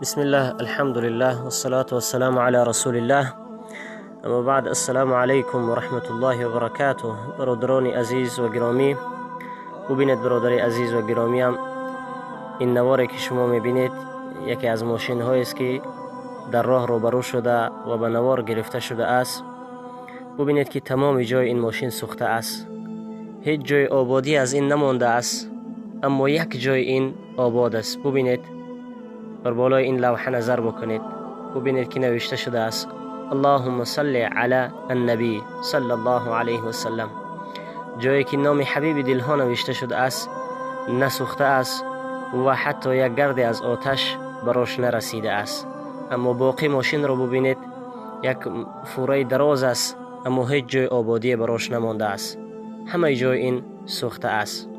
بسم الله، الحمد لله، والصلاة والسلام على رسول الله، اما بعد، السلام علیکم و رحمت الله و برکاته. برادران عزیز و گرامی، ببینید برادر عزیز و گرامی، این نواری که شما میبینید یکی از ماشین های است که در راه روبرو شده و به نوار گرفته شده است. ببینید که تمام جای این ماشین سوخته است، هیچ جای آبادی از این نمانده است، اما یک جای این آباد است. ببینید، بر بالای این لوحه نظر بکنید، ببینید که نوشته شده است اللهم صل علی النبی صلی الله علیه و سلم. جایی که نام حبیب دلها نوشته شده است نسوخته است و حتی یک گرد از آتش براش نرسیده است. اما باقی ماشین رو ببینید، یک فوره دراز است، اما هیچ جای آبادی براش نمانده است، همه جای این سوخته است.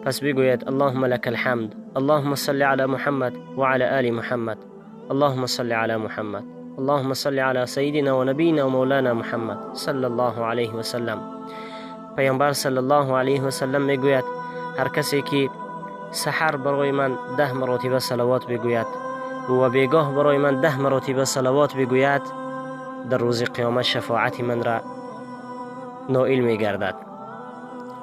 پس بگوید اللهم لك الحمد، اللهم صل على محمد وعلى آل محمد، اللهم صل على محمد، اللهم صل على سيدنا ونبينا ومولانا محمد صلى الله عليه وسلم. پیامبر صلی الله علیه و سلم میگوید هر کسی که سحر برای من 10 مراتبه صلوات بگوید و بیگاه برای من 10 مراتبه صلوات بگوید، در روز قیامت شفاعت من را نائل میگردد.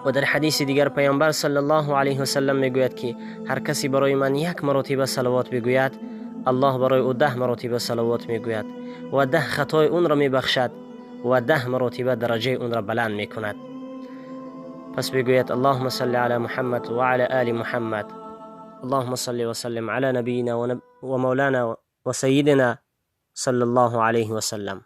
و در حدیث دیگر پیامبر صلی الله علیه و سلم میگوید که هر کسی برای من یک مراتبه صلوات بگوید، الله برای او 10 مراتبه صلوات میگوید و 10 خطای اون را میبخشد و 10 مراتبه درجه اون را بلند میکند. پس بگوید اللهم صل على محمد وعلى آل محمد، اللهم صل وسلم على نبينا ومولانا وسيدنا صلى الله عليه وسلم.